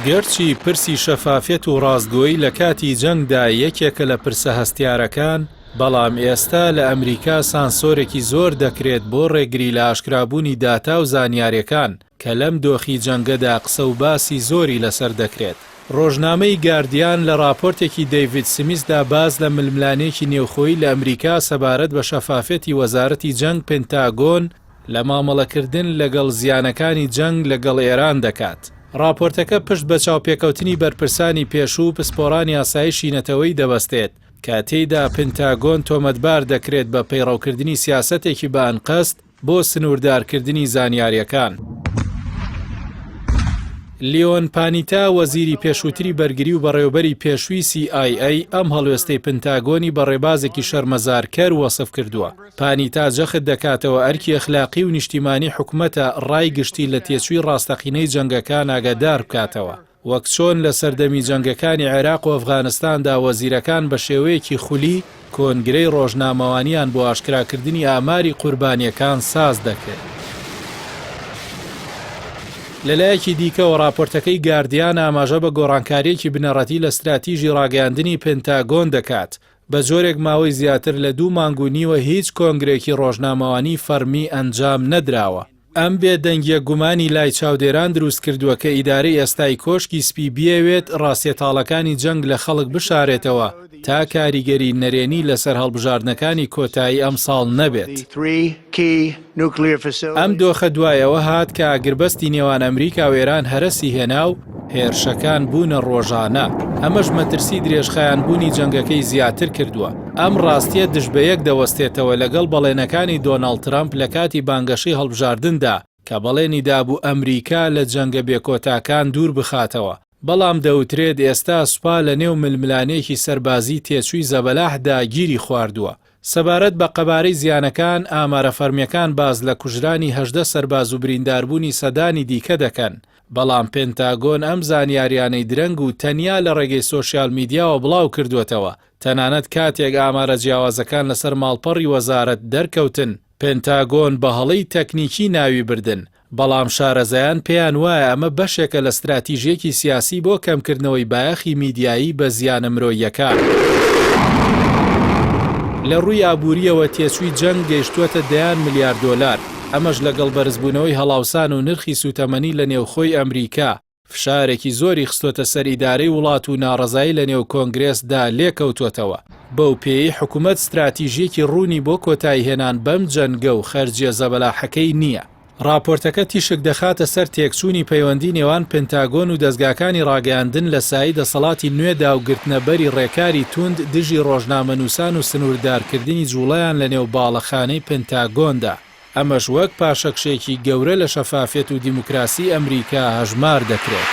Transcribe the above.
گەرچی پرسی شەفافیەت و ڕاستگۆیی لە کاتی جەنگدا یەکێکە لە پرسە هەستیارەکان، بەڵام ئێستا لە ئەمریکا سانسۆرێکی زۆر دەکرێت بۆ ڕێگری لە ئاشکرابوونی داتا و زانیارەکان کە لەم دۆخی جەنگەدا قسە و باسی زۆری لەسەر دەکرێت. ڕۆژنامەی گاردیان لە ڕاپۆرتێکی دەیڤید سمیسدا باس لە ململانێکی نێوخۆیی لە ئەمریکا سەبارەت بە شەفافیەتی وەزارەتی جەنگ پنتاگۆن لە مامەڵەکردن لەگەڵ زیانەکانی جەنگ لەگەڵ ئێران دەکات. ڕاپۆرتەکە پشت بە چاوپێکەوتنی بەرپرسانی پێشوو و پسپۆڕانی ئاسایشی نەتەوەیی دەبەستێت کە تێیدا پنتاگۆن تۆمەتبار دەکرێت بە پەیڕەوکردنی سیاسەتێکی بە ئەنقەست بۆ سنووردارکردنی زانیارییەکان. لیۆن پانیتا، وەزیری پێشووتری بەرگری و بەڕێوەبەری پێشووی سی ئای ئەی، ئەم هەڵوێستەی پنتاگۆنی بە ڕێبازێکی شەرمەزارکەر وەسف کردووە. پانیتا جەخت دەکاتەوە ئەرکی ئەخلاقی و نیشتیمانی حکومەتە ڕای گشتی لە تێچووی ڕاستەقینەی جەنگەکان ئاگادار بکاتەوە. وەک چۆن لە سەردەمی جەنگەکانی عێراق و ئەفغانستاندا وەزیرەکان بە شێوەیەکی خولی کۆنگرەی ڕۆژنامەوانیان بۆ ئاشکراکردنی ئاماری قوربانییەکان ساز دەکرد. لەلایەکی دیکەوە ڕاپۆرتەکەی گاردیان ئاماژە بە گۆڕانکارییەکی بنەڕەتی لە ستراتیژی ڕاگەیاندنی پنتاگۆن دەکات، بە جۆرێک ماوەی زیاتر لە دوو مانگ و نیوە هیچ کۆنگرەیەکی ڕۆژنامەوانی فەڕمی ئەنجام نەدراوە. ئەم بێدەنگیە گومانی لای چاودێران دروستکردووە کە ئیدارەی ئێستای کۆشکی سپی بیەوێت ڕاستیە تاڵەکانی جەنگ لە خەڵک بشارێتەوە تا کاریگەری نەرێنی لەسەر هەڵبژاردنەکانی کۆتایی ئەمساڵ نەبێت. ئەم دۆخە دوای ئەوە هات کە ئاگربەستی نێوان ئەمریکا و ئێران هەرەسی هێنا و هێرشەکان بوونە ڕۆژانە، ئەمەش مەترسی درێژخایەنبوونی جەنگەکەی زیاتر کردووە. ئەم ڕاستییە دژ بە یەک دەوەستێتەوە لەگەڵ بەڵێنەکانی دۆناڵد ترەمپ لە کاتی بانگەشەی هەڵبژاردندا کە بەڵێنی دابوو ئەمریکا لە جەنگە بێکۆتاکان دوور بخاتەوە، بەڵام دەوترێت ئێستا سوپا لە نێو ململانێیەکی سەربازی تێچووی زەبەلاحدا گیری خواردووە. سەبارەت بە قەبارەی زیانەکان، ئامارە فەرمییەکان باس لە کوژرانی 18 سەرباز و برینداربوونی سەدانی دیکە دەکەن، بەڵام پنتاگۆن ئەم زانیاریانەی درەنگ و تەنیا لە ڕێگەی سۆشیال میدیاوە بڵاوکردووەتەوە، تەنانەت کاتێک ئامارە جیاوازەکان لەسەر ماڵپەڕی وەزارەت دەرکەوتن، پنتاگۆن بە هەڵەی تەکنیکی ناوی بردن، بەڵام شارەزایان پێیان وایە ئەمە بەشێکە لە ستراتیژییەکی سیاسی بۆ کەمکردنەوەی بایەخی میدیایی بە زیانە مرۆییەکان. لە ڕووی ئابوورییەوە تێچووی جەنگ گەیشتووەتە دەیان ملیار دۆلار، ئەمەش لەگەڵ بەرزبوونەوەی هەڵاوسان و نرخی سووتەمەنی لە نێوخۆی ئەمریکا، فشارێکی زۆری خستۆتە سەر ئیدارەی وڵات و ناڕەزایی لە نێو کۆنگرێس دا لێکەوتووەتەوە، بەو پێیەی حکومەت ستراتیژییەکی ڕوونی بۆ کۆتاییهێنان بەم جەنگە و خەرجییە زەبەلاحەکەی نییە. ڕاپۆرتەکە تیشک دەخاتە سەر تێکچوونی پەیوەندی نێوان پنتاگۆن و دەزگاکانی ڕاگەیاندن لە سایەی دەسەڵاتی نوێدا و گرتنەبەری ڕێکاری توند دژی ڕۆژنامەنووسان و سنووردارکردنی جووڵەیان لەنێو باڵەخانەی پنتاگۆندا، ئەمەش وەک پاشەکشێکی گەورە لە شەفافیەت و دیموکراسی ئەمریکا هەژمار دەکرێت.